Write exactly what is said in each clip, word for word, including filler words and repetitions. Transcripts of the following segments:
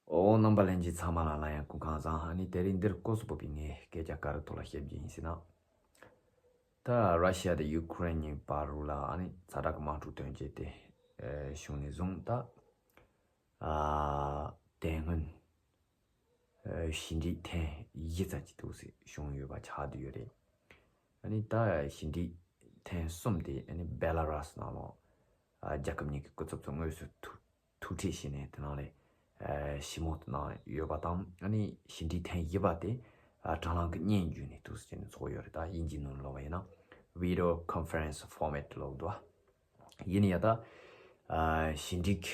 ཨོ། རྣམ་པ་ལྷན་རྒྱས་ཚང་མ་ལ་སླར་ཡང་སྐུ་ཁམས་བཟང་། ཨ་ནི་དེ་རིང་འདིར་སྐོར་སུ་བབས་པའི་ངའི་སྐད་ཆ་ག་རེ་ཐོག་ལ་བཤད་རྒྱུ་ཡིན་ཟེར་ན། ད་ར་ཤི་ཡ་དང་ཡུ་ཀེ་རེན་གཉིས་བར་རུ་ལ་ཨ་ནི་ཛ་དྲག་གི་དམག་འཁྲུག་དོན་རྐྱེན་དེ་ཨེ་བྱུང་ནས་བཟུང་ད་ཨ་དེ་སྔོན་ཨེ་ཞི་འགྲིག་ཐེངས་བཞི་ཙམ་ཅིག་འདུག་སེ་བྱུང་ཡོད་པ་ཆགས་བསྡད་ཡོད་རེད། ཨ་ནི་ད་ཞི་འགྲིག་ཐེངས་གསུམ་དེ་ཨ་ནི་བེ་ལ་རུ་སི་ནང་ལོགས་ཨ་རྒྱལ་ཁབ་གཉིས་ཀྱི་སྐུ་ཚབ་ཚོ་དངོས་སུ་ཐུག་ཐུག་འཕྲད་བྱས་ནས་དེ་ནང་ལས་ཨ་ཞི་མོལ་གནང་ཡོད་པ་དང་། ཨ་ནི་ཞི་འགྲིག་ཐེངས་བཞི་པ་དེ་ཨ་དྲ་ལམ་གྱི་བརྙན་བརྒྱུད་ནས་འདུག་སེ་བྱས་ནས་ཚོགས་ཡོད་རེད། ད་དབྱིན་ཇིའི་ནང་ལོགས་པ་ཡིན་ན་video conference format ལབ་འདུག་ཡིན་ཡང་ད་ཨ་ཞི་འགྲིག་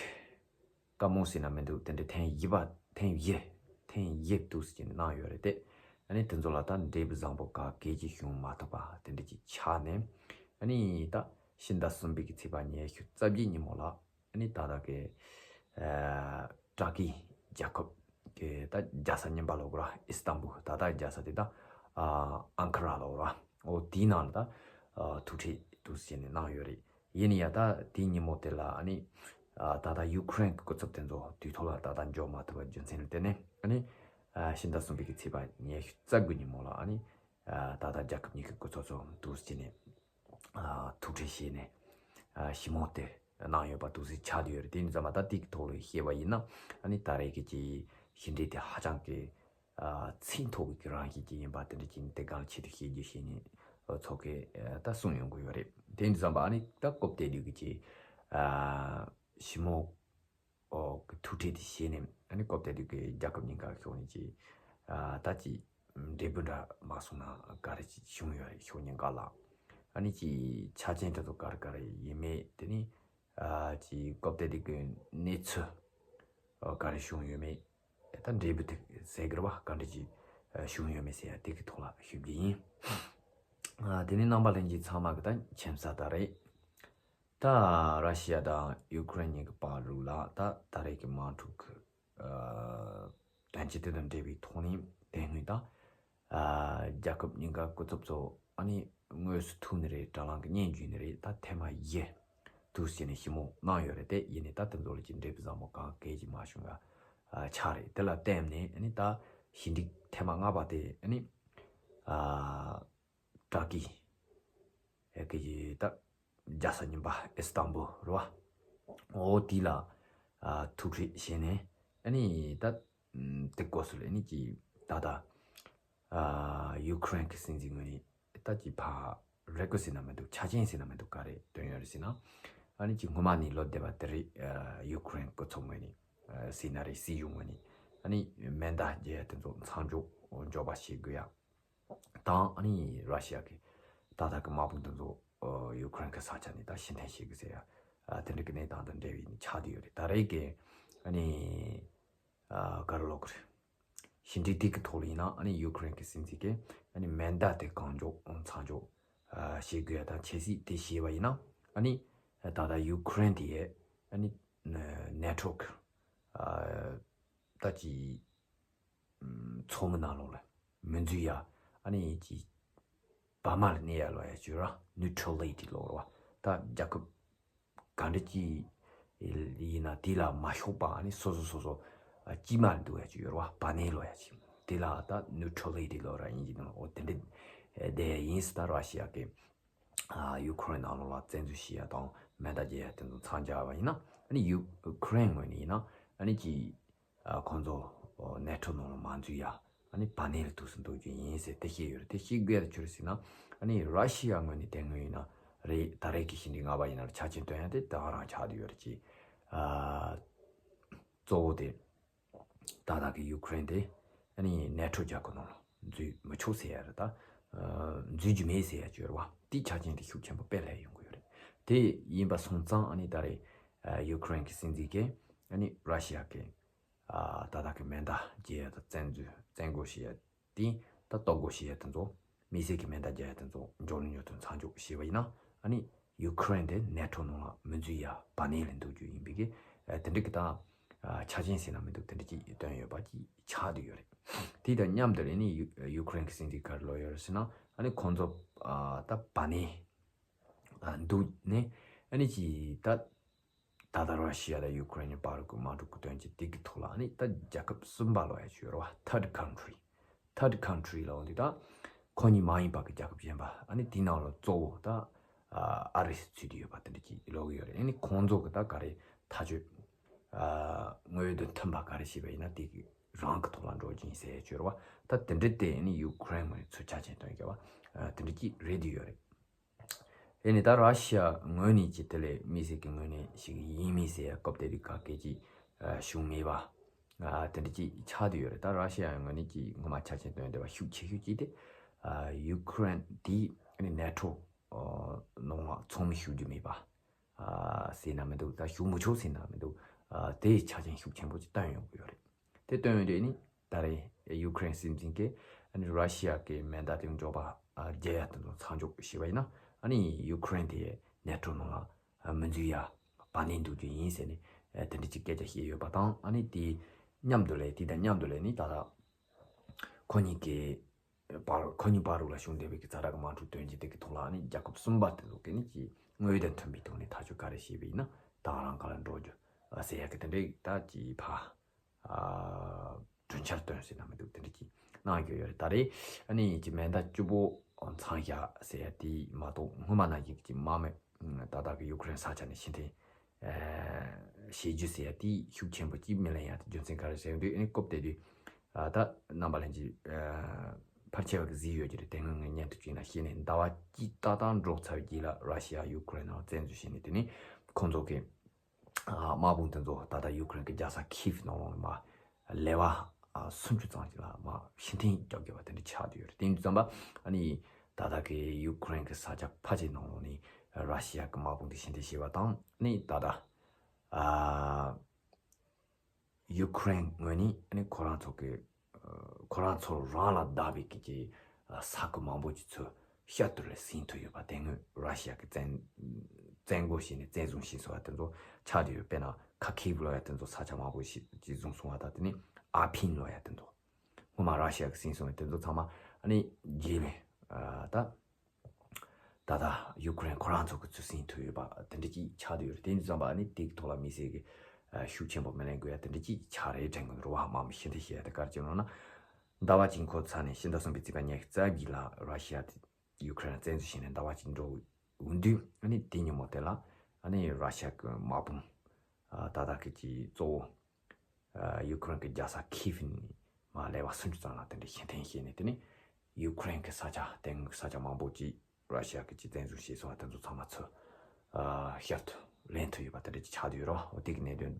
བཀའ་མོལ་ཟེར་ན་མི་འདུག་དེ་འདྲ་ཐེངས་བཞི་པ་ཐེངས་བཞི་ཐེངས་བཞི་འདུག་སེ་བྱས་ནས་གནང་ཡོད་རེད་དེ། ཨ་ནི་དེ་ཚོ་ལ་ད་འབྲས་བུ་བཟང་པོ་ག་གེ་ཅིག་བྱུང་མ་ཐུབ་པ་དེ་འདྲ་ཅིག་ཆགས་ནས། ཨ་ནི་ད་ཕྱི་ཟླ་གསུམ་པའི་གི་ཚེས་པ་ཉི་ཤུ་རྩ་བརྒྱད་ཉིན་མོ་ལ་ཨ་ནི་ད་ལྟ་གི་ཨ་ཏུར་ཀི་རྒྱལ་ཁབ་གི་ད་རྒྱལ་ས་རྙིང་པ་ལབ་དགོས་ར། ཨི་སི་ཏན་བུལ། ད་ལྟ་རྒྱལ་ས་དེ་ད་ཨ་ཨང་ཀ་ར་ལབ་དགོས་ར། འོ་དེའི་ནང་ལ་ད་ཨ་ཐུག་འཕྲད་འདུག་སེ་བྱས་ནས་གནང་ཡོད་རེད། ཡིན་ཡང་ད་དེའི་ཉིན་མོ་དེ་ལ་ཨ་ནི་ཨ་ད་ལྟ་ཡུ་ཀེ་རེན་གྱི་སྐུ་ཚབ་དེ་ཚོ་དུས་ཐོག་ལ་ད་ལྟ་འབྱོར་མ་ཐུབ་པའི་རྒྱུ་མཚན་ལ་བརྟེན་ནས། ཨ་ནི་ཨ་ཕྱི་ཟླ་གསུམ་པའི་གི་ཚེས་པ་ཉི་ཤུ་རྩ་དགུ་ཉིན་མོ་ལ་ཨ་ནི་ཨ་ད་ལྟ་རྒྱལ་ཁབ་གཉིས་ཀྱི་སྐུ་ཚབ་ཚོ་འདུག་སེ་བྱས་ནས་ཨ་ཐུག་འཕྲད་བྱས་ནས་ཨ་ཞི་མོལ་དེ་གནང་ཡོད་པ་འདུག་སེ་ཆགས་བསྡད་ཡོད་རེད། དེ་ཡིན་ཙང་མ་ད་དེའི་ཐོག་ལ་བཤད་པ་ཡིན་ན། ཨ་ནི་ད་རེས་ཀྱི་ཅིག་ཞི་འགྲིག་དེ་ཧ་ཅང་གི་ཨ་ཚད་མཐོ་བའི་གི་རང་བཞིན་ཅིག་ཡིན་པ་དེ་འདྲ་ཅིག་དེ་ག་ལ་ཆེད་དུ་བཤད་རྒྱུ་བཤད་ནས་ཚོགས་ཀྱི་ཨ་ད་གསུངས་ཡོང་གི་ཡོད་རེད། དེ་ཡིན་ཙང་མ་ཨ་ནི་ད་སྐབས་དེ་དུས་ཀྱི་ཅིག་ཨ་ཞི་མོལ་ཨོ་གི་ཐུག་འཕྲད་དེ་བྱས་ནས། ཨ་ནི་སྐབས་དེ་དུས་ཀྱི་རྒྱལ་ཁབ་གཉིས་ཀ་ཕྱོགས་ནས་ཀྱི་ཨ་ད་ཅི་འབྲས་བུ་འདྲ་མ་སོང་ན་ག་རེ་ཅིག་བྱུང་ཡོད་རེད། ཕྱོགས་གཉིས་ཀ་ལ་ཨ་ནི་ཅི་ཆ་རྐྱེན་དེ་ཚོ་ག་རེ་ག་རེ་ཡིན་མེད། དེ་ནི་ཨ་ཅི་སྐབས་དེ་དུས་ཀྱི་གནས་ཚུལ་ཨ་ག་རེ་བྱུང་ཡོད་མེད། ད་འབྲས་བུ་དེ་ཟེར་གི་རེད་བ། ག་འདྲ་ཅིག་ཨ་བྱུང་ཡོད་མེད་ཟེར་ཡ་དེ་གི་ཐོག་ལ་ཞུ་རྒྱུ་ཡིན། ཨ་དེ་ནི་རྣམ་པ་ལྷན་རྒྱས་ཚང་མ་གི་ད་མཁྱེན་གསལ་ལྟར་རེད། ད་ར་ཤི་ཡ་དང་ཡུ་ཀེ་རེན་གཉིས་ཀྱི་བར་རུ་ལ་ད་ད་རེས་ཀྱི་དམག་འཁྲུག་གི་ཨ་དོན་རྐྱེན་དེ་དང་འབྲེལ་བའི་ཐོག་ནས་དེ་སྔོན་ད་ཨ་རྒྱལ་ཁབ་གཉིས་ཀ་སྐུ་ཚབ་ཚོ་ཨ་ནི་དངོས་སུ་ཐུག་ནི་རེད། དྲ་ལམ་གྱི་བརྙན་བརྒྱུད་ནི་རེད། ད་ཐེངས་མ་བཞི་འདུག་སེ་བྱས་ནས་ཞི་མོལ་གནང་ཡོད་རེད་དེ། ཡིན་ནའི་ད་དེ་ཚོ་ལ་ཅིག་འབྲས་བུ་བཟང་པོ་གང་གལ་ཅིག་མ་བྱུང་བ་ཨ་ཆགས་རེད། དེ་ལ་བརྟེན་ནས་ཨ་ནི་ད་ཞི་འགྲིག་ཐེངས་མ་ལྔ་པ་དེ་ཨ་ནི་ཨ་ཏུར་ཀི་ཨེ་གི་ད་རྒྱལ་ས་རྙིང་པ་ཨི་སི་ཏན་བུལ་རེད་བ། འོ་དེ་ལ་ཨ་ཐུག་འཕྲད་བྱས་ནས་ཨ་ནི་ད་ཨམ་དེ་སྐབས་སུ་ལ་ཨ་ནི་ཅིག་ད་ལྟ་ཨ་ཡུ་ཀེ་རེན་གྱི་སྲིད་འཛིན་ངོས་ནས་ད་ཅིག་ཕར་རེ་སྐུལ་ཟེར་ན་མི་འདུག་ཆ་རྐྱེན་ཟེར་ན་མི་འདུག་ག་རེ་བཏོན་ཡོད་རེད་ཟེར་ན། ཨ་ནི་ཅིག་སྔོན་མ་ནས་ལོ་འདས་པ་དེ་རིང་ཨ་ཡུ་ཀེ་རེན་སྐུ་ཚབ་ངོས་ནས་ཨ་ཟེར་ན་རེད། སྲིད་གཞུང་ངོས་ནས་ཨ་ནི་མེ་མདའ་རྒྱག་ཡ་དེ་ཚོ་མཚམས་འཇོག་འཇོག་པ་བྱེད་དགོས་ཡ་དང་། ཨ་ནི་ར་ཤི་ཡ་གི་ད་ལྟ་གི་དམག་དཔུང་དེ་ཚོ་ཨ་ཡུ་ཀེ་རེན་གི་ས་ཆ་ནས་ད་ཕྱིར་འཐེན་བྱེད་དགོས་ཟེར་ཡ་ཨ་དེ་འདྲ་གི་གནས་སྟངས་དང་འབྲེལ་བའི་ཆགས་བསྡད་ཡོད་རེད། ད་རེས་ཀྱི་ཨ་ནི་ཨ་ག་རེ་ལབ་དགོས་རེད། ཞི་འགྲིག་དེ་གི་ཐོག་ལ་ཡིན་ན་ཨ་ནི་ཡུ་ཀེ་རེན་གི་སྲིད་འཛིན་གིས་ཨ་ནི་མེ་མདའ་དེ་གང་མགྱོགས་མཚམས་འཇོག་ཨ་བྱེད་དགོས་ཡ་དང་། ཆབ་སྲིད་དེ་བྱས་པ་ཡིན་ན་ཨ་ནི་ད་ལྟ་ཡུ་ཀེ་རེན་དེ་ཡས་ཨ་ནི་ནེ་ཊོ་གི་ཨ་ད་ཅི་ཨམ་ཚོགས་མི་ནང་ལོགས་ལ་མི་འཛུལ་ཡ། ཨ་ནི་ཅི་བར་མ་ལ་གནས་ཡ་ལབ་ཡ་ཅིག་ཡོད་ར། ནིའུ་ཊྲ་ལི་ཊི་ལབ་ར་བ། ད་རྒྱལ་ཁབ་ག་འདྲ་ཅིག་ཡིན་ན་དེ་ལ་མ་ཕྱོགས་པ། ཨ་ནི་སོ་སོ་སོ་སོ་ཨ་དཀྱིལ་མ་ལ་འདུག་ཡ་ཅིག་ཡོད་ར་བ། བར་གནས་ལབ་ཡ་ཅིག་དེ་ལ་ད་ནིའུ་ཊྲ་ལི་ཊི་ལབ་ར། དབྱིན་ཇི་ནང་ལ། འོ་དེ་འདྲ་དེ་ཡིན་ཟེར། ད་ར་ཤི་ཡ་གི་ཨ་ཡུ་ཀེ་རེན་ནང་ལོགས་ལ་བཙན་འཛུལ་བྱེད་ཡ་དང་མེ་མདའ་རྒྱག་ཡ་དེ་ཚོ་མཚམས་སྦྱར་བ་ཡིན་ན། ཨ་ནི་ཡུ་ཀེ་རེན་ངོས་ནས་ཡིན་ན་ཨ་ནི་ཅིག་ཨ་ཁོང་ཚོ་ཨོ་ནེ་ཊོ་ནང་ལ་མ་འཛུལ་ཡ། ཨ་ནི་བར་གནས་ལ་འདུག་སེ་འདུག་རྒྱུ་ཡིན་ཟེར་དེ་བཤད་ཡོད་རེད། དེ་བཤད་དགོས་ཡ་ཆི་རེད་ཟེར་ན། ཨ་ནི་ར་ཤི་ཡ་ངོས་ནས་དེ་སྔོན་ཡིན་ན་རེད། ད་རེས་ཀྱི་ཞི་འགྲིག་ལྔ་པ་ཡིན་ན་ར་ཆ་རྐྱེན་བཏོན་ཡ་དེ་ད་ག་རང་ཆགས་བསྡད་ཡོད་རེད། ཅིག་ཨ་གཙོ་བོ་དེ་ད་ལྟ་གི་ཡུ་ཀེ་རེན་དེ་ཨ་ནི་ནེ་ཊོ་རྒྱལ་ཁབ་ནང་ལ་འཛུལ་མི་ཆོག་ཟེར་ཡ་རེད། ད་ཨ་འཛུལ་རྒྱུ་མེད་ཟེར་ཡ་ཅིག་ཡོད་རེད་བ། དེའི་ཆ་རྐྱེན་དེ་ཤུགས་ཆེན་པོ་དཔེ་ལྷག་ཡོང་གི་ཡོད་རེད། དེ་ཡིན་པ་སོང་ཙང་ཨ་ནི་ད་རེས་ཨ་ཡུ་ཀེ་རེན་གྱི་སྲིད་འཛིན་གྱིས་ཨ་ནི་ར་ཤི་ཡ་གི་ཨ་ད་ལྟ་གི་མེ་མདའ་རྒྱག་ཡ་དང་བཙན་འཛུལ་བཙན་རྒོལ་བྱེད་ཡ་དེ་ད་གཏོར་རྒོལ་བྱེད་ཡ་དེ་ཚོ། དམིགས་བསལ་གྱི་མེ་མདའ་རྒྱག་ཡ་དེ་ཚོ་མགྱོགས་ལ་མྱུར་དུ་མཚམས་འཇོག་བྱས་པ་ཡིན་ན། ཨ་ནི་ཡུ་ཀེ་རེན་དེ་ནེ་ཊོ་ནང་ལ་མི་འཛུལ་ཡ་བར་གནས་ལ་འདུག་རྒྱུ་ཡིན་པའི་གི་ཨ་དེ་འདྲ་གི་ད་ཨ་ཆ་རྐྱེན་ཟེར་ན་མི་འདུག་དེ་འདྲ་ཅིག་བཏོན་ཡོད་པ་ཅིག་ཆགས་བསྡད་ཡོད་རེད། དེ་དང་མཉམ་དུ་རེད། ནི་ཡུ་ཡུ་ཀེ་རེན་གྱི་སྲིད་འཛིན་ག་རེ་ལབ་ཡོད་རེད་ཟེར་ན། ཨ་ནི་ཁོང་ཚོ་ཨ་ད་བར་གནས་ཨ་འདུག་ནས་ཨ་ནི་ཅིག་ད། ད་ལྟ་ར་ཤི་ཡ་དང་ཡུ་ཀེ་རེན་གྱི་བར་གྱི་དམག་འཁྲུག་གི་དོན་གྱི་དེ་གི་ཐོག་ལ་ཨ་ནི་ད་རྒྱལ་ཁབ་གསུམ་པ་ལབ་ཡ་ཅིག་ཡོད་རེད་བ། Third country། Third country ལབ་འོང་དུས་ད་ཁོ་གཉིས་མ་ཡིན་པ་གི་རྒྱལ་ཁབ་གཞན་པ་ཨ་ནི་དེའི་ནང་ལ་གཙོ་བོ་ད་ཨ་རི་ཚུད་དེ་ཡོད་པ་དེ་འདྲ་ཅིག་ལབ་ཀྱི་ཡོད་རེད། ཨ་ནི་ཁོང་ཚོ་གི་ད་ག་རེ་ཐག་གཅོད་དངོས་དོན་མཐུན་པ་ག་རེ་བྱས་པ་ཡིན་ན་དེ་གི་རང་གི་ཐོག་ལ་འགྲོ་རྒྱུ་ཡིན་ཟེར་ཡ་ཅིག་ཡོད་རེད་བ། ད་དེ་འདྲ་དེ་ཨ་ནི་ཡུ་ཀེ་རེན་ངོས་ནས་ཚུར་ཆ་རྐྱེན་བཏོན་ཡོད་པ་དེ་འདྲ་ཅིག་རེད་དེ་ཡོད་རེད། ཨེ་ནི་ད་ར་ཤི་ཡ་ངོས་ནས་ཀྱི་དེ་ལས་དམིགས་བསལ་གྱི་ངོས་ནས་ཞིག་ཡིན་མིན་ཟེར་ཡ་སྐབས་དེ་དུས་ག་གེ་ཅིག་ཨ་བྱུང་མེད་པ། ཨ་དེ་འདྲ་ཅིག་ཆགས་བསྡད་ཡོད་རེད། ད་ར་ཤི་ཡ་ངོས་ནས་ཀྱི་སྔོན་མ་ཆ་རྐྱེན་བཏོན་བསྡད་པ་ཤུགས་ཆེ་ཤོས་ཅིག་དེ་ཨ་ཡུ་ཀེ་རེན་དེ་ཨ་ནི་ནེ་ཊོ་ནང་ལ་ཚང་མ་ཞུགས་རྒྱུ་མེད་པ་ཨ་ཟེར་ན་མི་འདུག་ད་ཞུགས་མི་ཆོག་ཟེར་ན་མི་འདུག་ཨ་དེ་ཆ་རྐྱེན་ཤུགས་ཆེན་པོ་ཅིག་བཏོན་ཡོང་གི་ཡོད་རེད། དེ་བཏོན་ཡོད་དུས་ནི་ད་རེས་ཡུ་ཀེ་རེན་སྲིད་འཛིན་གྱིས་ཨ་ནི་ར་ཤི་ཡ་གི་མེ་མདའ་དེ་འཇོག་པ་ཨ་རྒྱག་ཡ་དེ་ཚོ་མཚམས་འཇོག་བྱས་པ་ཡིན་ན་ཨ་ནི་ཡུ་ཀེ་རེན་དེ་ནེ་ཊོ་ནང་ལ་ཨ་མི་འཛུལ་ཡ་བར་ལེན་འདུག་རྒྱུ་ཡིན་ཟེར་ནས་ཨ་དེ་འདྲ་ཅིག་སྐད་ཆ་བཤད་ཡོད་པ་དང་། ཨ་ནི་དེ་མཉམ་དུ་ལས་དེ་དང་མཉམ་དུ་ལས་ནི་ད་ལྟ་ཁོ་གཉིས་ཀྱི་བར་ཁོ་གཉིས་བར་རུ་ལ་བྱུང་བསྡད་པའི་གི་ཛ་དྲག་གི་དམག་འཁྲུག་དོན་གྱི་དེ་གི་ཐོག་ལ་ཨ་ནི་རྒྱལ་ཁབ་གསུམ་པ་དེ་ཚོ་གི་ནི་ཀྱི་དངོས་དོན་མཐུན་པའི་ཐོག་ནས་ཐག་གཅོད་ག་རེ་བྱས་པ་ཡིན་ན་ད་ག་རང་ག་ལ་འགྲོ་རྒྱུ་ཨ་ཟེར་ཡ་གི་དེ་འདྲའི་ད་ཀྱི་ཕ་ཨ་གྲོས་འཆར་བཏོན་ཟེར་ན་མི་འདུག་དེ་འདྲ་ཅིག་གནང་ཡོད་ཡོད་རེད། ད་རེས་ཨ་ནི་ཀྱི་མེ་མདའ་བཅུ་པོ་མཚམས་བཞག་ཟེར་ཡ་དེ་མ་གཏོགས་སྔོན་མ་ནང་བཞིན་གྱི་དམག་མི་ད་ལྟ་གི་ཡུ་ཀེ་རེན་ས་ཆ་ནས་ཕྱིར་འཐེན་ཨ་བྱེད་རྒྱུ་ཟེར་ཡ་དེ་ཤུགས་ཆེན་པོ་ཅིག་མི་ལེན་ཡ་དེ་རྒྱུ་མཚན་ག་རེ་ཟེར་དུས་ཨ་ནི་སྐབས་དེ་དུས་ཨ་ད་རྣམ་པ་ལྷན་རྒྱས་ཨ་ཕལ་ཆེ་བ་གི་གཟིགས་ཡོད་ཀྱི་རེད། དེ་སྔོན་ངས་སྙན་ཐོ་ཅིག་ནང་བཤད་ནས་ཟླ་བ་གཅིག་ཏག་ཏག་འགྲོ་ཚར་བའི་རྗེས་ལ་ར་ཤི་ཡ་ཡུ་ཀེ་རེན་ནང་བཙན་འཛུལ་བྱས་ནས་དེ་ནས་ཁོང་ཚོ་གི་ཨ་དམག་དཔུང་དེ་ཚོ་ད་ལྟ་ཡུ་ཀེ་རེན་གྱི་རྒྱལ་ས་ཁིབ་ནང་ལོགས་ནས་མར་ལེ་བ་ཨ་སུམ་ཅུ་ཙམ་ཞིག་ལ་མར་ཕྱིར་འཐེན་རྒྱག་དགོས་པ་དེ་འདྲ་ཆགས་བསྡད་ཡོད་རེད། དེ་ཡིན་དུས་ཙམ་པ་ཨ་ནི་ད་ལྟ་གི་ཡུ་ཀེ་རེན་གྱི་ས་ཆ་ཕལ་ཆེར་ནང་ལོགས་ནས་ར་ཤི་ཡ་གི་དམག་དཔུང་དེ་ཕྱིར་འཐེན་བྱས་པ་དང་། ཨ་ནི་ད་ལྟ་ཨ་ཡུ་ཀེ་རེན་ངོས་ནས་ཨ་ནི་ཁོ་རང་ཚོ་གི་ཨ་ཁོ་རང་ཚོ་རང་ལ་བདག་པའི་གི་ཅིག་ཨ་ས་ཁུལ་མང་པོ་ཅིག་ཚུར་ཤར་དུ་ལ་ཟིན་ཐུབ་ཡོད་པ། དེ་སྔོན་ར་ཤི་ཡ་གི་བཙན་བཙན་རྒོལ་བྱས་ནས་བཙན་བཟུང་བྱས་སོང་བ་དེ་ཚོ་ཆགས་བསྡད་ཡོད། དཔེར་ན་ཁ་ཁིབ་ལབ་ཡ་དེ་ཚོ་ས་ཆ་མང་པོ་ཞིག་ཅིག་བཟུང་སོང་བ་དང་། དེ་ནས་ཨར་པིན་ལབ་ཡ་དེ་ཚོ་སྔོན་མ་ར་ཤི་ཡ་གི་ཟིན་སོང་བའི་དེ་ཚོ་ཚང་མ་ཨ་ནི་རྗེས་ལ་ཨ་ད། ད་ལྟ་ཡུ་ཀེ་རེན་ཁོ་རང་ཚོ་གི་ཚུར་ཟིན་ཐུབ་ཡོད་པ་དེ་འདྲ་ཅིག་ཆགས་བསྡད་ཡོད་རེད། དེ་ཡིན་དུས་ཙམ་པ་ཨ་ནི་དེ་གི་ཐོག་ལ་དམིགས་བསལ་གྱི་ཨ་ཤུགས་ཆེན་པོ་མི་ལེན་དགོས་ཡ་དེ་འདྲ་ཅིག་ཆགས་རེད་དྲན་གི་འདུག་རེད་བ། དམག་མི་ཕྱིར་འཐེན་བྱེད་ཡ་དེ་ག་རེ་བྱས་ནོ་ན། ཟླ་བ་གཅིག་འཁོར་ཚར་ནས་ཕྱི་ཟླ་གསུམ་པའི་ཚེས་པ་ཉི་ཤུ་རྩ་བརྒྱད་ལ་ར་ཤི་ཡ་དེ་ཡུ་ཀེ་རེན་བཙན་འཛུལ་བྱས་ནས་ཟླ་བ་གཅིག་འགྲོ་འོང་དུས། ཨ་ནི་དེ་ཉིན་མོ་དེ་ལ་ཨ་ནི་ར་ཤི་ཡ་གི་དམག་དཔུང་ཨ་ད་ལྟ་གི་ཅིག་གཙོ་བོ། ཨ་ཡུ་ཀེ་རེན་གྱི་རྒྱལ་ས་ཁིབ་ནས་མར་ལེ་བ་སུམ་ཅུ་ཙམ་ལ་དེ་འདྲའི་ཕྱིར་འཐེན་བྱས་ནས། དེ་ནས་ཡུ་ཀེ་རེན་གྱི་ས་ཆ་དེ་སྔོན་གྱི་ས་ཆ་མང་པོ་ཅིག་ར་ཤི་ཡ་གིས་ཅིག་བཙན་བཟུང་བྱས་སོང་བ་དེ་ཚོ་ཚང་མ་ཚུར་ཨ་ཤར་དུ་ལེན་ཐུབ་ཡོད་པ་དེ་འདྲ་ཅིག་ཆགས་བསྡད་ཡོད་རེད། འོ་དེ་གི་གནད་དོན་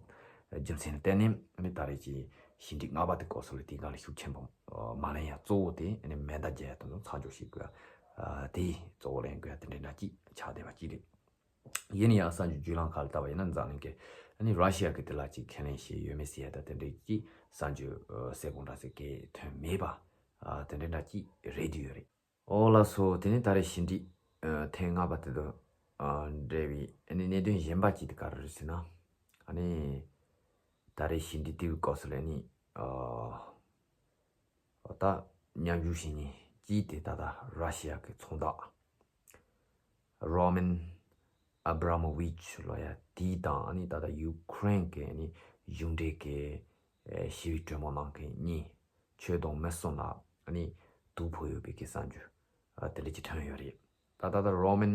རྒྱུ་མཚན་ལ་བརྟེན་ནས་ཨ་ནི་ད་རེས་ཀྱི་ཞི་འགྲིག་ལྔ་པ་དེ་སྐབས་སུ་ལ་དེའི་སྒང་ལ་ཤུགས་ཆེན་པོ་ཨ་མ་ལེན་ཡ་གཙོ་བོ་དེ་ཨ་ནི་མེ་མདའ་རྒྱག་ཡ་དེ་ཚོ་མཚམས་འཇོག་བྱེད་དགོས་ཡ་ཨ་དེ་གཙོ་བོ་ལེན་དགོས་ཡ་དེ་འདྲའི་འདྲ་ཅིག་ཆགས་བསྡད་པ་ཅིག་རེད། ཡིན་ན་ཡང་གསར་འགྱུར་བརྒྱུད་ལམ་ཁག་ལ་ལྟ་བ་ཡིན་ན་འཛམ་གླིང་གི་ཨ་ནི་ར་ཤི་ཡ་གི་དེ་ལ་ཅིག་ཁས་ལེན་བྱས་ཡོད་མེད་ཟེར་ཡ་ད་དེ་འདྲའི་ཅིག་གསར་འགྱུར་ཨ་གསལ་པོ་འདྲ་ཟེར་གི་ཐོན་མེད་པ་ཨ་དེ་འདྲའི་འདྲ་ཅིག་རེད་བསྡད་ཡོད་རེད། ཨོ་ལགས་སོ། དེ་ནས་ད་རེས་ཞི་འགྲིག་ཨ་ཐེངས་ལྔ་པ་དེ་དང་ཨ་འབྲེལ་བའི་ཨ་ནི་གནད་དོན་གཞན་པ་ཅིག་དེ་ག་རེ་རེད་ཟེར་ན། ཨ་ནི་ད་རེས་ཞི་འགྲིག་དེའི་སྐབས་སུ་ལ་ནི་ཨ་ད་མཉམ་ཞུགས་བྱེད་མཁན་གཅིག་དེ་ད་ལྟ་ར་ཤི་ཡ་གི་ཚོང་བདག་རོ་མན་ཨ་བྷ་ར་མོ་ཝིཆ་ལབ་ཡ་དེ་དང་། ཨ་ནི་ད་ལྟ་ཡུ་ཀེ་རེན་གི་ཨ་ནི་གཞུང་འབྲེལ་གི་ཨེ་ཞི་བའི་གྲོས་མོལ་གནང་མཁན་གཉིས་ཁྱོན་བསྡོམས་མི་གསུམ་ལ་ཨ་ནི་དུག་ཕོག་ཡོད་པའི་གི་གསར་འགྱུར་ཨ་དེ་འདྲ་ཅིག་ཐོན་ཡོད་རེད། ད་ད་ལྟ་རོ་མན་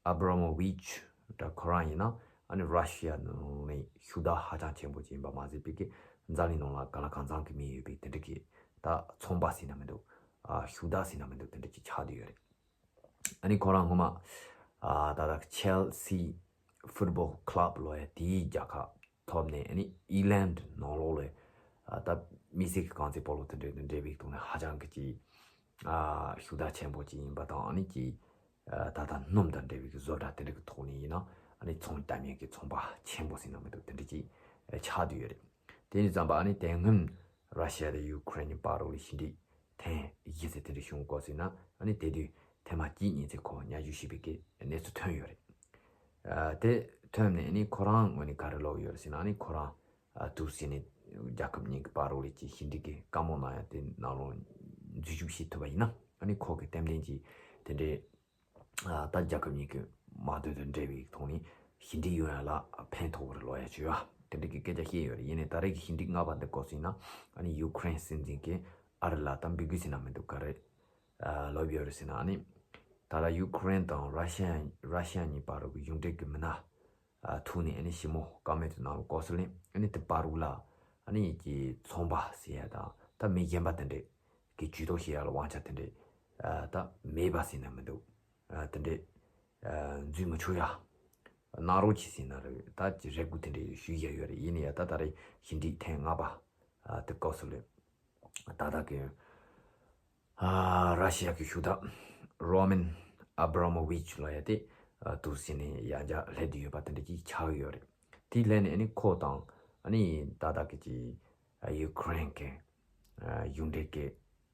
ཨ་བྷ་ར་མོ་ཝིཆ་འདྲ་ཁོ་རང་ཡིན་ན་ཨ་ནི་ར་ཤི་ཡ་ནང་ནས་ཤུགས་དར་ཧ་ཅང་ཆེན་པོ་ཅིག་ཡིན་པ་མ་ཟད་པའི་གི་འཛམ་གླིང་ནང་ལ་གང་ལ་གང་འཚམ་གི་མིང་ཡོད་པའི་དེ་འདྲ་གི་ད་ཚོང་པ་ཟེར་ན་མི་འདུག་ཨ་ཤུགས་དར་ཟེར་ན་མི་འདུག་དེ་འདྲ་ཅིག་ཆགས་བསྡད་ཡོད་རེད། ཨ་ནི་ཁོ་རང་སྔོན་མ་ཨ་ད་ལྟ་ཆེལ་སི་ཕུཊ་བོལ་ཁི་ལབ་ལབ་ཡ་དེའི་རྒྱལ་ཁ་ཐོབ་ནས། ཨ་ནི་ཨིང་ལན་ནང་ལོགས་ལ་ཨ་ད་དམིགས་བསལ་གྱི་རྐང་རྩེད་སྤོ་ལོ་དེ་འདྲ་དང་འབྲེལ་བའི་ཐོག་ནས་ཧ་ཅང་གི་ཅིག་ཨ་ཤུགས་དར་ཆེན་པོ་ཅིག་ཡིན་པ་དང་། ཨ་ནི་ཅིག་ཨ་ད་ལྟ་སྣུམ་དང་འབྲེལ་བའི་གི་བཟོ་གྲྭ་དེ་འདྲ་གི་ཐོག་ནས་ཡིན་ན་ཨ་ནི་ཚོང་བཏབ་མཁན་གྱི་ཚོང་པ་ཆེན་པོ་ཟེར་ན་མི་འདུག་དེ་འདྲ་ཅིག་ཨ་ཆགས་བསྡད་ཡོད་རེད། དེ་ཡིན་ཙམ་པ་ཨ་ནི་དེ་སྔོན་ར་ཤི་ཡ་དང་ཡུ་ཀེ་རེན་གྱི་བར་ལ་ཞི་འགྲིག་ཐེངས་བཞི་ཙམ་དེ་འདྲ་བྱུང་གོ་ཟེར་ན། ཨ་ནི་དེ་དུས་ཐེངས་མ་གཅིག་གཉིས་ཙམ་ཁོ་མཉམ་ཞུགས་བྱས་པའི་གི་གནས་ཚུལ་ཐོན་ཡོད་རེད། ཨ་དེ་ཐོན་ནས་ཨ་ནི་ཁོ་རང་ངོས་ནས་ག་རེ་ལབ་ཡོད་རེད་ཟེར་ན། ཨ་ནི་ཁོ་རང་ཨ་དུས་ཟིན་ནས་རྒྱལ་ཁབ་གཉིས་ཀྱི་བར་ལ་ཅིག་ཞི་འགྲིག་གི་བཀའ་མོལ་གནང་ཡ་དེ་ནང་ལོགས་འཛུལ་ཞུགས་བྱེད་ཐུབ་པ་ཡིན་ན། ཨ་ནི་ཁོ་གི་ཏན་ཏན་གྱིས་དེ་འདྲའི་ཨ་ད་རྒྱལ་ཁབ་གཉིས་ཀྱི་དམག་དོན་དང་འབྲེལ་བའི་ཐོག་ནས་ ཞི་འགྲིག་ཡོང་ཡ་ལ་ཕན་ཐོགས་པ་རེད་ལོ་ཡ་བྱོས་ཡ། དེ་འདྲ་གི་སྐད་ཆ་བཤད་ཡོད་རེད། ཡིན་ནའི་ད་རེས་ཀྱི་ཞི་འགྲིག་ལྔ་པ་འདི་སྐོར་ཟིན་ན་ཨ་ནི་ཡུ་ཁུ་རེན་སྲིད་འཛིན་གྱིས་ཨ་རི་ལ་ད་འབོད་སྐུལ་ཟིན་ན་མི་འདུག་ག་རེད། ལོབ་ཡོད་རེད་ཟེར་ན་ཨ་ནི་ད་ལྟ་ཡུ་ཁུ་རེན་དང་ར་ཤི་ཡ་ར་ཤི་ཡ་གཉིས་བར་གྱི་གཞུང་འབྲེལ་གྱི་མི་སྣ་ཐུག་ནས་ཨ་ནི་ཞི་མོ་བཀའ་མོལ་དུ་གནང་བའི་སྐོར་སོགས་ལས་ཨ་ནི་དེ་བར་དུ་ལ་ཨ་ནི་ཀྱི་ཚོང་པ་ཟེར་ཡ་དང་ད་མི་གཞན་པ་དེ་འདྲས་ཀྱི་ཇུས་གཏོགས་བྱེད་ཡ་ལ་དབང་ཆ་དེ་འདྲས་ད་མེད་པ་ཟེར་ན་མི་འདུག་དེ་འདྲས་འཛུལ་མི་ཆོག་ཡ། གནང་རོགས་གྱིས་ཟེར་ན་རེད། ད་ཀྱི་རེ་སྐུལ་དེ་འདྲས་ཞུ་ཡ་ཡོད་རེད། ཡིན་ནའི་ཡ་ད་ད་རེས་ཞི་འགྲིག་ཐེངས་ལྔ་པ་དེ་སྐབས་སུ་ལས་ད་ལྟ་གི་ར་ཤི་ཡ་གི་ཞུ་དག་རོ་མན་ཨབ་ར་མོ་ཝིཆ་ལོ་ཡ་དེ་དུ་ཟིན་ནས་ཡང་བསྐྱར་སླེབས་བསྡད་ཡོད་པ་དེ་འདྲ་ཅིག་ཆགས་ཡོད་རེད། དེ་སླེབས་ནས་ཨ་ནི་ཁོ་དང་ཨ་ནི་ད་ལྟ་གི་ཅི་ཡུ་ཁུ་རེན་གི་གཞུང་འབྲེལ་གི་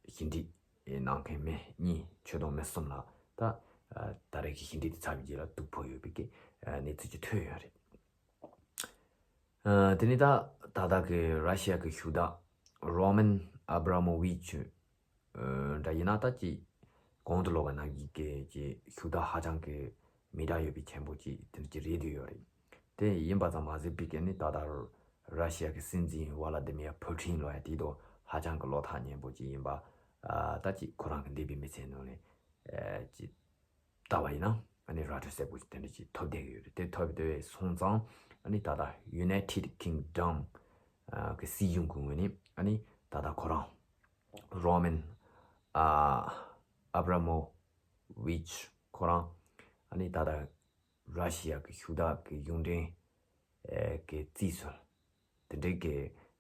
ཞི་འགྲིག་གནང་མཁན་མི་གཉིས་ཆོས་དོན་མི་གསུམ་ལ་ད་ད་རེས་ཀྱི་ཞི་འགྲིག་དེ་ཚར་བའི་རྗེས་ལ་དུག་ཕོག་ཡོད་པའི་གི་གནས་ཚུལ་ཅིག་ཐོན་ཡོད་རེད། ཨ། དེ་ནས་ད་ད་ལྟ་གི་ར་ཤི་ཡ་གི་ཞུ་དག་རོ་མན་ཨབ་ར་མོ་ཝིཆ་འདྲ་ཡིན་ན་ད་ཅིག་གོང་དུ་ལོག་པ་ནང་གི་གི་ཅིག་ཞུ་དག་ཧ་ཅང་གི་མི་འདྲ་ཡོད་པའི་ཆེན་པོ་ཅིག་དེ་འདྲ་ཅིག་རེད་འདུག་ཡོད་རེད། དེ་ཡིན་པ་ཙམ་མ་ཟད་པའི་གི་ནི་ད་ལྟ་ར་ཤི་ཡ་གི་སྲིད་འཛིན་ཝ་ལ་དི་མི་ཡ་ཕུ་ཊིན་ལོ་ཡ་དེ་དོ་ཧ་ཅང་གི་བློ་ཐག་ཉེ་པོ་ཅིག་ཡིན་པ། ཨ། ད་ཅིག་ཁོ་རང་གི་འདས་པའི་མི་ཚེ་ནང་ནས་ཨ་ཅིག་ལྟ་བ་ཡིན་ན་ཨ་ནི་ར་སྤྲོད་གསལ་པོ་ཞིག་དེ་འདྲ་ཞིག་ཐོབ་བསྡད་ཀྱི་ཡོད་རེད། དེ་ཐོབ་བསྡད་སོང་ཙང་ཨ་ནི་ད་ལྟ་United Kingdom གི་སྲིད་གཞུང་གི་ངོས་ནས་ཨ་ནི་ད་ལྟ་ཁོ་རང་རོ་མན་ཨ་ཨབ་ར་མོ་ཝིཆ་ཁོ་རང་ཨ་ནི་ད་ལྟ་ར་ཤི་ཡ་གི་ཞུ་དག་གི་གཞུང་འབྲེལ་གི་རྩིས་སུ་དེ་འདྲའི་གི་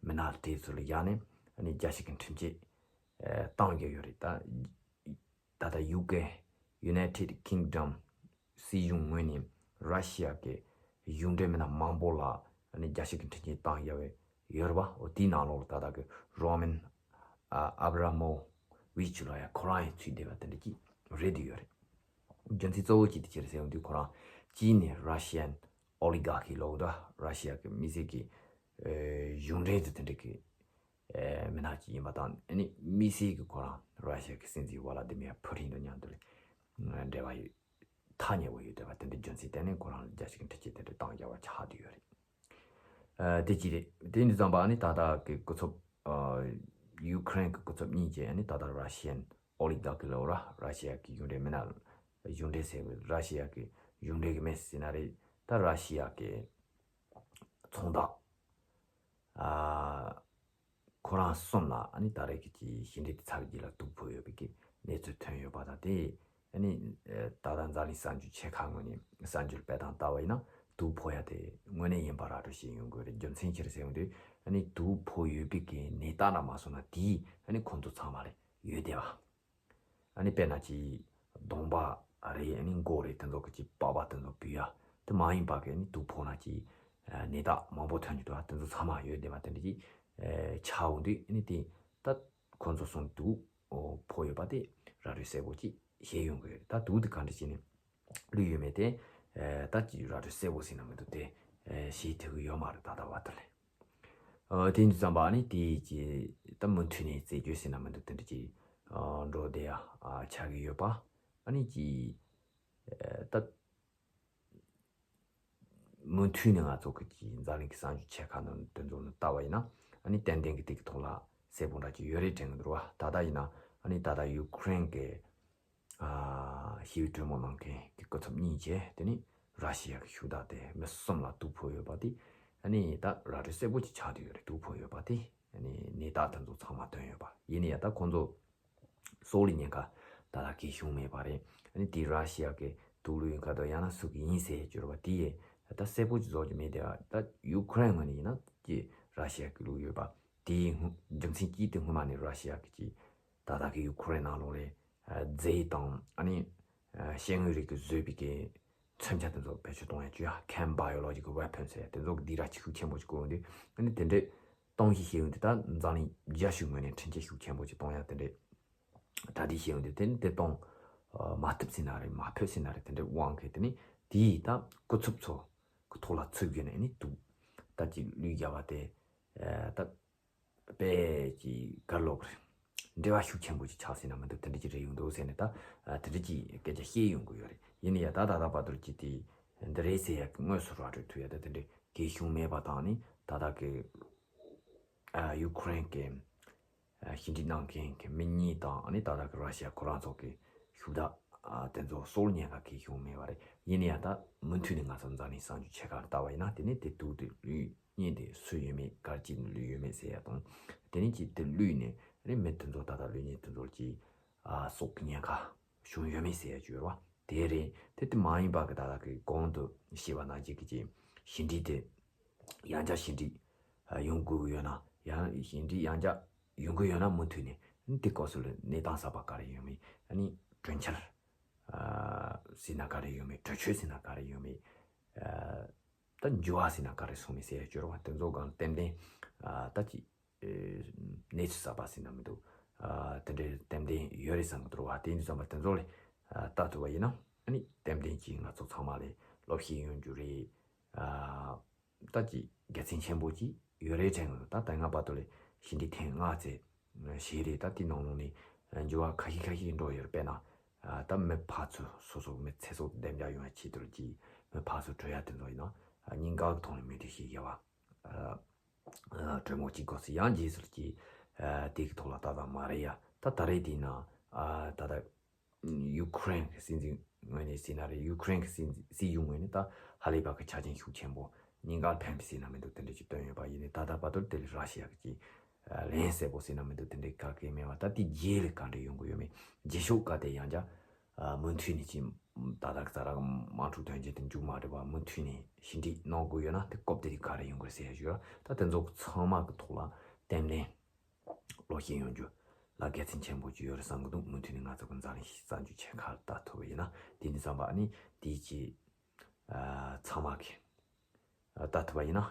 མི་སྣ་དེ་ཚོ་ལ་ཡང་ནས་ཨ་ནི་རྒྱལ་སྤྱི་གི་འཕྲིན་བཅད་བཏང་ཡོད་ཡོད་རེད། ད་ད་ལྟ་ཡུ་ཀེ་United Kingdom སྲིད་གཞུང་ངོས་ནས་ར་ཤི་ཡ་གི་གཞུང་འབྲེལ་མི་སྣ་མང་པོ་ལ་ཨ་ནི་རྒྱལ་སྤྱི་གི་འཕྲིན་བཅད་བཏང་ཡོད་པའི་ཡོད་རེད་པ། འོ་དེའི་ནང་ལོགས་ལ་ད་ལྟ་གི་རོ་མན་ཨ་ཨབ་ར་མོ་ཝིཆ་ལ་ཡ་ཁོ་རང་ཡང་ཚུད་བསྡད་པ་དེ་འདྲ་ཅིག་རེད་འདུག་ཡོད་རེད། རྒྱུ་མཚན་གཙོ་བོ་གཅིག་དེ་ཅི་རེད་ཟེར་ཡོང་དུས་ཁོ་རང་གཅིག་ནས་Russian oligarchy ལབ་དུས་ར་ཤི་ཡ་གི་མི་སེར་གི་ཨེ་གཞུང་འབྲེལ་དུ་དེ་འདྲ་གི་ཨེ་མི་སྣ་ཅིག་ཡིན་པ་དང་ཨ་ནི་དམིགས་བསལ་གྱི་ཁོ་རང་ར་ཤི་ཡ་གི་སྲིད་འཛིན་ཝ་ལ་དི་མི་ཡ་ཕུ་ཊིན་དང་མཉམ་དུ་ལ་འབྲེལ་བ་ཡོད་ཐག་ཉེ་བོ་ཡོད་བསྡད་པ་དེ་འདྲའི་རྒྱུ་མཚན་བརྟེན་ནས་ཁོ་རང་ལ་རྒྱལ་སྤྱི་གི་འཕྲིན་བཅད་དེ་འདྲ་བཏང་རྒྱ་བ་ཆགས་བསྡད་ཡོད་རེད། ཨ་དེ་གཅིག་རེད། དེ་འདྲ་ཙམ་པ་ཨ་ནི་ད་ལྟ་གི་སྐུ་ཚབ་ཨ་ཡུ་ཁུ་རེན་གི་སྐུ་ཚབ་གཉིས་ཀྱིས་ཨ་ནི་ད་ལྟ་Russian oligarchy ལབ་ར་ར་ཤི་ཡ་གི་གཞུང་འབྲེལ་མི་སྣ་གཞུང་འབྲེལ་ཟེར་བའི་ར་ཤི་ཡ་གི་གཞུང་འབྲེལ་གི་མི་ཟེར་ན་རེད། ད་ར་ཤི་ཡ་གི་ཚོང་བདག་ཨ་ཁོ་རང་གསུམ་ལ་ཨ་ནི་ད་རེས་ཀྱི་ཞི་འགྲིག་དེ་ཚར་བའི་རྗེས་ལ་དུག་ཕོག་ཡོད་པའི་གི་གནས་ཚུལ་ཐོན་ཡོད་པ་དང་དེ་ཨ་ནི་ད་ལྟ་འཛམ་གླིང་གསར་འགྱུར་ཆེ་ཁག་ངོས་ནས་གསར་འགྱུར་སྤེལ་སྟངས་ལྟ་བ་ཡིན་ན་དུག་ཕོག་ཡ་དེ་དངོས་གནས་ཡིན་པ་ར་སྤྲོད་བྱེད་ཡོང་དགོས་རེད། རྒྱུ་མཚན་ཅི་རེད་ཟེར་ཡོང་དུས་ཨ་ནི་དུག་ཕོག་ཡོད་པའི་གི་ནད་རྟགས་འདྲ་མ་སོང་ན་དེ་ཨ་ནི་ཁོང་ཚོ་ཚང་མ་ལ་ཡོད་བསྡད་པ། ཨ་ནི་དཔེར་ན་ཅིག་གདོང་པ་རེད། ཨ་ནི་མགོ་རེད། དེ་ཚོ་གི་ཅིག་པགས་པ་དེ་ཚོ་བུད་ཡ་དེ་མ་ཡིན་པ་གི་ཨ་ནི་དུག་ཕོག་ན་ཅིག་ནད་རྟགས་མང་པོ་ཐོན་གྱི་འདུག་དེ་ཚོ་ཚང་མ་ཡོད་བསྡད་པ་དེ་འདྲ་ཅིག་ཆགས་འོང་དུས་ཨ་ནི་དེ་ད་ཁོང་ཚོ་གསུམ་དུག་ཕོག་ཡོད་པ་དེ་ར་སྤྲོད་གསལ་པོ་ཅིག་ཤེས་ཡོང་གི་ཡོད་རེད། ད་དུག་དེ་ག་འདྲ་བྱས་ནས་བླུགས་ཡོད་མེད་དེ་ད་ཅིག་ར་སྤྲོད་གསལ་པོ་ཟེར་ན་མི་འདུག་དེ་ཤེས་ཐུབ་ཀྱི་ཡོད་མ་རེད། ད་ལྟ་བར་དུ་ལས། ཨ་དེ་འདྲ་ཙམ་པ་ནི་དེ་ཀྱི་ད་མུ་མཐུད་ནས་རྩད་གཅོད་ཟེར་ན་མི་འདུག་དེ་འདྲ་ཅིག་ཨ་འགྲོ་བསྡད་ཡ་ཨ་ཆགས་ཀྱི་ཡོད་པ། ཨ་ནི་ཅིག་ཨ་ད་མུ་མཐུད་ནས་ང་ཚོ་གི་ཅིག་འཛམ་གླིང་གི་གསར་འགྱུར་ཆེ་ཁག་ནང་དེ་ཚོ་ནང་ལྟ་བ་ཡིན་ན་ཨ་ནི་ཏན་ཏན་གྱི་དེ་གི་ཐོག་ལ་གསལ་པོ་འདྲ་ཅིག་ཡོད་རེད་དྲན་གྱི་འདུག་ར། ད་ལྟ་ཡིན་ན་ཨ་ནི་ད་ལྟ་ཡུ་ཁུ་རེན་གི་ཨ་ཞི་བའི་གྲོས་མོལ་གནང་མཁན་གྱི་སྐུ་ཚབ་གཉིས་བྱས། དེ་ནི་ར་ཤི་ཡ་གི་ཤུགས་དག་དེ་མི་གསུམ་ལ་དུག་ཕོག་ཡོད་པ་དེ་ཨ་ནི་ད་ར་སྤྲོད་གསལ་པོ་ཅིག་ཆགས་བསྡད་ཡོད་རེད། དུག་ཕོག་ཡོད་པ་དེ་ཨ་ནི་ནད་རྟགས་དེ་ཚོ་ཚང་མ་ཐོན་ཡོད་པ་ཡིན་ནའི་ཡ་ད་ཁོང་ཚོ་སྲོག་ལ་ཉེན་ཁ་ད་ལྟ་གང་བྱུང་མེད་པ་རེད། ཨ་ནི་དེ་ར་ཤི་ཡ་གི་དུག་བླུགས་ཡོད་མཁན་དང་ཡང་ན་སུ་གི་ཡིན་ཟེར་གྱུར་པ་དེ་ཡས་ད་གསལ་པོ་ཅིག་བཟོ་རྒྱུ་མེད་དེ། ད་ཡུ་ཁུ་རེན་ངོས་ནས་ཡིན་ན་ཀྱི་ར་ཤི་ཡ་གི་བླུགས་ཡོད་པ་དེའི་རྒྱུ་མཚན་གྱིས་དེ་སྔོན་མ་ནས་ར་ཤི་ཡ་གི་ཀྱི་ད་ལྟ་གི་ཡུ་ཁུ་རེན་ནང་ལོགས་ལ་རྫས་དང་ཨ་ནི་ཤེལ་དངོས་རིགས་ཀྱིས་བཟོས་པའི་གི་མཚོན་ཆ་དེ་ཚོ་བེད་སྤྱོད་གཏོང་ཡ་བྱོས་ཡ། Chem biological weapons ཟེར་ཡ་དེ་ཚོ་གི་སྡིགས་ར་ཅིག་ཤུགས་ཆེན་པོ་ཅིག་བཀོད་ཡོང་དུས་ཨ་ནི་དེ་འདྲའི་གཏོང་གཞི་བྱེད་ཡོང་དུས་ད་འཛམ་གླིང་རྒྱལ་སྤྱིའི་ངོས་ནས་འཕྲིན་སྐྱེལ་ཤུགས་ཆེན་པོ་ཅིག་གཏོང་ཡ་དེ་འདྲའི་གྲ་སྒྲིག་བྱེད་ཡོང་དུས་དེ་ནི་དེ་གཏོང་མ་ཐུབ་ཟེར་ན་རེད། མ་ཕོད་ཟེར་ན་རེད། དེ་འདྲའི་དབང་གིས་དེ་ནི་དེའི་ད་སྐུ་ཚབ་ཚོ་གི་ཐོག་ལ་ཚུད་དགོས་ནས་ཨ་ནི་དུག་ད་ཅིག་བླུགས་བཞག་པ་དེ་ད། དཔེ་ཅིག་ག་ལོག་རེད། འབྲེལ་བ་ཤུགས་ཆེན་པོ་ཅིག་ཆགས་ཟིན་ན་མི་འདུག་དེ་འདྲ་ཅིག་རེད་ཡོང་འདུག་ཟེར་ནས་ད་དེ་འདྲ་ཅིག་སྐད་ཆ་བཤད་ཡོང་གི་ཡོད་རེད། ཡིན་ནའི་ཡ་ད་ད་ལྟ་བར་དུ་ཅིག་དེ་ འདི་རེད་ཟེར་ཡ་གི་དངོས་སུ་ར་སྤྲོད་ཐུབ་ཡ་ད་དེ་འདྲའི་གལ་བྱུང་མེད་པ་དང་ནི་ད་ལྟ་གི་ཨ་ཡུ་ཁུ་རེན་གི་ཨ་ཞི་འགྲིག་གནང་མཁན་གི་མི་གཉིས་དང་ནི་ད་ལྟ་གི་ར་ཤི་ཡ་ཁོ་རང་ཚོ་གི་ཤུགས་དག་ཨ་དེ་ཚོ་སོལ་ཉེན་ཁ་གལ་བྱུང་མེད་པ་རེད། ཡིན་ན་ཡང་ད་མུ་མཐུད་ནས་ང་ཚོ་འཛམ་གླིང་གསར་འགྱུར་ཆེ་ཁག་ལྟ་བ་ཡིན་ན་དེ་ནི་དེ་དུས་དེ་ལུས་གཉིས་དེ་སུ་ཡོད་མེད་གར་ཅིག་ལུས་ཡོད་མེད་ཟེར་ཡ་དང་དེ་ནི་ཅིག་དེ་ལུས་ནས་ནི་མི་དེ་ཚོ་ད་ལྟ་ལུས་གཉིས་དེ་ཚོ་ཅིག་ཨ་སྲོག་གི་ཉེན་ཁ་བྱུང་ཡོད་མེད་ཟེར་ཡ་ཅིག་ཡོད་རེད་བ། དེ་རེད། དེ་དེ་མ་ཡིན་པ་གི་ད་ལྟ་གི་གོང་དུ་བཤད་པ་ནང་བཞིན་གི་ཅིག་ཞི་འགྲིག་དེ་ཡང་བསྐྱར་ཞི་འགྲིག་ཡོང་དགོས་ཀྱི་ཡོད་ན་ཡང་ཞི་འགྲིག་ཡང་བསྐྱར་ཡོང་གི་ཡོད་ན་མུ་མཐུད་ནས་དེ་སྐབས་སུ་ལ་གནས་སྟངས་གསར་པ་ག་རེ་ཡོང་མིན་ཨ་ནི་གྲོས་འཆར་ཟེར་ན་ག་རེ་ཡོང་མིན་གྲོས་ཆོད་ཟེར་ན་ག་རེ་ཡོང་མིན་ད་འགྱུར་བ་ཟེར་ན་ག་རེ་སོང་མིན་ཟེར་ཡ་སྐྱོར་བ་དེ་ཚོ་གང་ལྟེམ་ལྡན་ད་ཅི་གནས་ཚུལ་གསར་པ་ཟེར་ན་མི་འདུག་དེ་འདྲའི་ལྟེམ་ལྡན་ཡོད་རེད་བསམ་གི་འདུག་བ། དེ་ཡིན་དུས་ཙམ་པ་དེ་ཚོ་ལ་ལྟ་ཐུབ་པ་ཡིན་ན་ཨ་ནི་ལྟེམ་ལྡན་གྱིས་ང་ཚོ་ཚང་མ་ལ་སློབ་གཞི་ཡོང་རྒྱུ་རེད། ད་ཅི་དགེ་མཚན་ཆེན་པོ་ཅིག་ཡོད་རེད་དྲན་གི་འདུག་ད་ད་སྔ་བར་དུ་ལ་ཞི་འགྲིག་ཐེངས་ལྔ་ཙམ་བྱས་རེད། ད་དེ་ནང་ལོགས་ནས་འགྱུར་བ་ཁ་ཤས་ཁ་ཤས་འགྲོ་ཡོད་རེད། དཔེར་ན་ད་མི་ཕར་ཚུར་སོ་སོ་མི་ཚེ་སྲོག་བདེ་འཇགས་ཡོང་བའི་ཆེད་དུ་ལ་ཅིག་མི་ཕར་ཚུར་བྲོས་ཡ་དེ་ཚོ་ཡིན་ན་ཉིན་འགའ་གི་ཐོག་ནས་མི་དེ་ཞིག་ཡོད་བ། གྲོས་མོལ་གཅིག་དགོས་སུ་ཡང་རྗེས་སུ་ཀྱི་དེ་གི་ཐོག་ལ་ཏག་ཏག་མ་རེད་ཡ། ད་ད་རེས་དེ་ན་ད་ལྟ་ཡུ་ཁུ་རེན་གི་སྲིད་འཛིན་ངོས་ནས་ཟེར་ན་རེད། ཡུ་ཁུ་རེན་གི་སྲིད་སྲིད་གཞུང་ངོས་ནས་ད་ཧ་ལས་པ་གི་ཆ་རྐྱེན་ཤུགས་ཆེན་པོ་ཉིན་འགར་ཕན་པའི་ཟེར་ན་མི་འདུག་དེ་འདྲ་ཅིག་བཏོན་ཡོད་པ་ཡིན་ནའི་ད་ལྟ་བར་དུ་དེ་ལས་ར་ཤི་ཡ་གི་ཅིག་ལན་གསལ་པོ་ཟེར་ན་མི་འདུག་དེ་འདྲའི་ག་གེ་མེད་པ། ད་དེ་རྗེས་ལ་ག་འདྲ་ཡོང་གི་ཡོད་མེད་རྗེས་ཕྱོགས་ག་དེ་ཡང་བསྐྱར་མུ་མཐུད་ནས་ཅིག་ད་ལྟ་ཛ་དྲག་དམག་འཁྲུག་དོན་རྐྱེན་དེ་མཇུག་མ་སྒྲིལ་བར་མུ་མཐུད་ནས་ཞི་འགྲིག་གནང་དགོས་ཡོད་ན་དེ་སྐབས་དེ་དུས་ག་རེ་ཡོང་དགོས་ཟེར་ཡ་ཞུ་ཡ། ད་དེ་ཚོ་ཚང་མ་གི་ཐོག་ལ་ཏན་ཏན་བློ་ཤེས་ཡོང་རྒྱུ་ལ་དགེ་མཚན་ཆེན་པོ་ཅིག་ཡོད་རེད་བསམ་གི་འདུག་མུ་མཐུད་ནས་ང་ཚོ་གི་འཛམ་གླིང་གསར་འགྱུར་ཆེན་ཁག་ལྟ་ཐུབ་པ་ཡིན་ན་དེ་འདི་བསམ་པ་ཨ་ནི་དེའི་ཅིག་ཚང་མ་གི་ལྟ་ཐུབ་པ་ཡིན་ན་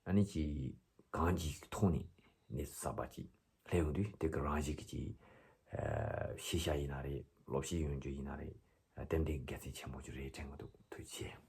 ཨ་ནི་ཅིག་གང་ཅིག་ཐོག་ནས་གནས་ཚུལ་གསར་པ་ཅིག་སླེབས་ཡོང་དུས་དེ་གི་རང་བཞིན་གྱི་ཅིག་ཤེས་བྱ་ཡིན་ན་རེད། སློབ་གསོ་ཡོང་རྒྱུ་ཡིན་ན་རེད། ཏན་ཏན་དགེ་མཚན་ཆེན་པོ་ཅིག་རེད་དྲན་གི་འདུག་ཐུགས་རྗེ་ཆེ།